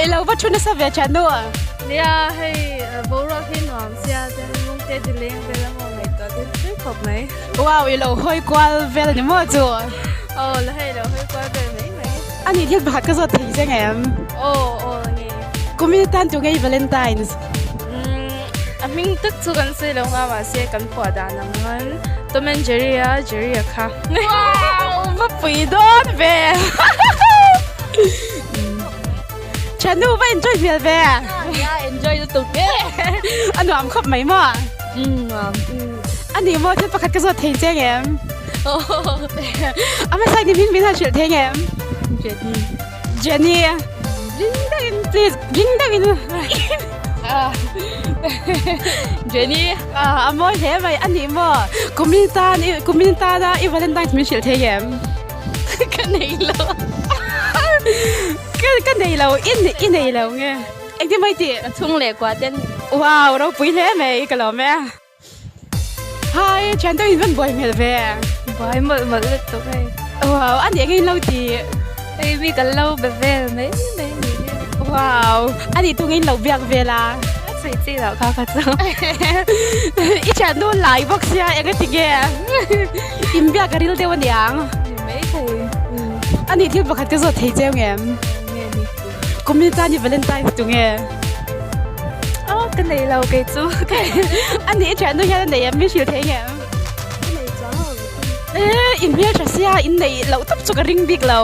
I lo va thu nasa ve thian nu. Nia hei boruak hi nuam sia chuan lungte ti leng vel a maw ngaihtuah te tui khawp mai. Wow i lo hawi kual vel ni maw chu? Aw la hei lo hawi kual vel mai mai. A nih thil pakhat ka zawt thei che ngem? Aw aw nge. Kumin tan tu ngei Valentine's? Umm a hming tak chu kan sawi lo nga mahse kan phuah dan ang an Tom and Jerry a Jerry a kha. Wow va pui dawn ve. Thiannu va enjoy hmel ve. Nia enjoy lutuk e. A nuam khawp mai maw? Umm nuam. A nih maw thil pakhat ka zawt thei che ngem? A hmasa ni hming min han hrilh thei ngem? Jenny. Jenny. Ring deuhin please ring deuhin. Jenny. A mawi hle mai a nih maw? Kumin tan kumin tana i Valentine's min hrilh thei ngem? Ka nei lo. Ka ka nei lo i i nei lo nge. Engtin mai tih? Ka chhung leh kua te an ni. Wow ropui hle mai ka lawm e. Hi thian deuh in van buai hmel ve. Buai mawlh mawlh lutuk hei. Wow a nih engin lo ti. Hei mi kan lo be vel mai mai ni hi. Wow a nih tungin lo biak vel a. A chhui chi loh kha kha chu. I thiannu lai bawk sia eng a ti nge. Inbiak a ril deuh a niang. Ni mai thei. A nih thil pakhat ka zawt thei cheu ngem? Nge ni. Kumin tan i Valentine's tu nge? Aw ka nei lo kei chu. A nih i thiannu hian a nei em? Min hrilh thei ngem? Ka nei chuang lo. Eh, in hmeltha sia in neih loh tawp chu ka ring bik lo.